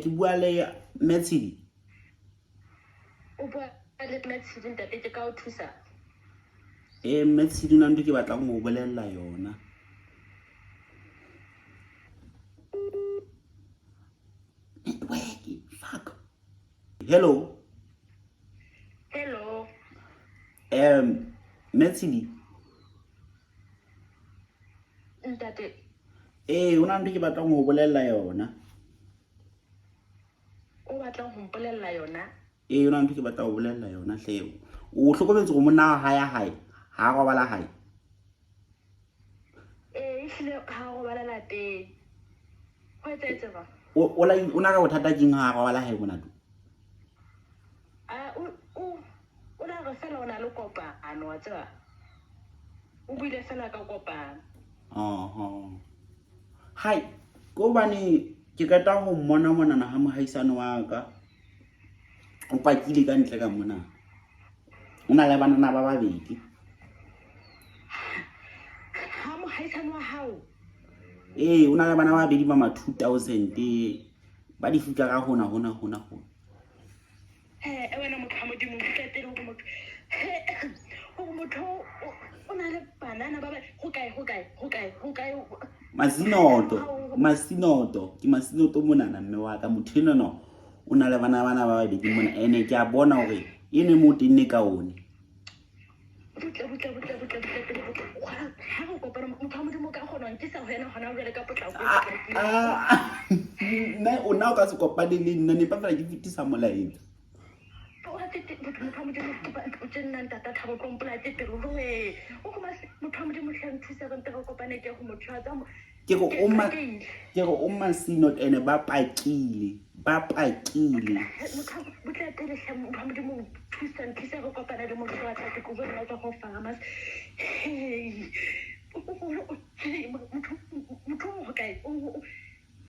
Ke bua le Metshidi. O bua le Metshidi ntate, ke ka o thusa. Metshidi, o na ntho ke batlang ho bolella yona. Network, fuck. Hello. Hello. Metshidi. Ntate. O na ntho ke batlang ho bolella yona. O batlang ho mpolella yona? Ee, o na ntho ke batlang ho bolella yona hle. O hlokometse hore monna wa hae ya hae ha a robala hae? Ee, ehlile ha a robala lapeng. Ho etsahetse jwang? O na ka bothata keng ha a robala hae mona tu? Ah, o la re fela o na le kopano, wa tseba. O buile fela ka kopano. Oho. Hai, ke hobane ke qeta ho mmona monana ha mohaisane wa ka. O pakile ka ntle ka mona. O na le banana ba babedi. Ha mohaisane wa hao? Ee, o na le bana ba babedi ba ma 2000 ba di fika ka hona hona hona hona. E wena motho wa Modimo, nkutlwe pele hore motho hore motho o na le banana ba ba ho kae ho kae ho kae ho kae. Masinoto, Masinoto, ke Masinoto monana mme wa ka motho enwa no. O na le bana bana ba babedi mona ene ke a bona hore e ne mo tenne ka one. Butle butle butle butle butle pele butle. Ha re kopana motho wa Modimo ka kgona ho nkisa ho yena hona jwale ka potlako. Nna o na o ka se kopane le nna ne fela ke fetisa molaetsa. Motho wa Modimo o tje nna ntata Thabo tlo mpolaya ke pelo jwe. O go motho wa Modimo hle nthusa re nte re kopane ke go motho wa tsa Ke re o ma ke re o Masinoto ene ba pakile, ba pakile. Butle pele hle motho wa Modimo thusa nthusa re kopane le motho wa tla ke go bona ka go farmers. Hey. Motho motho o kae?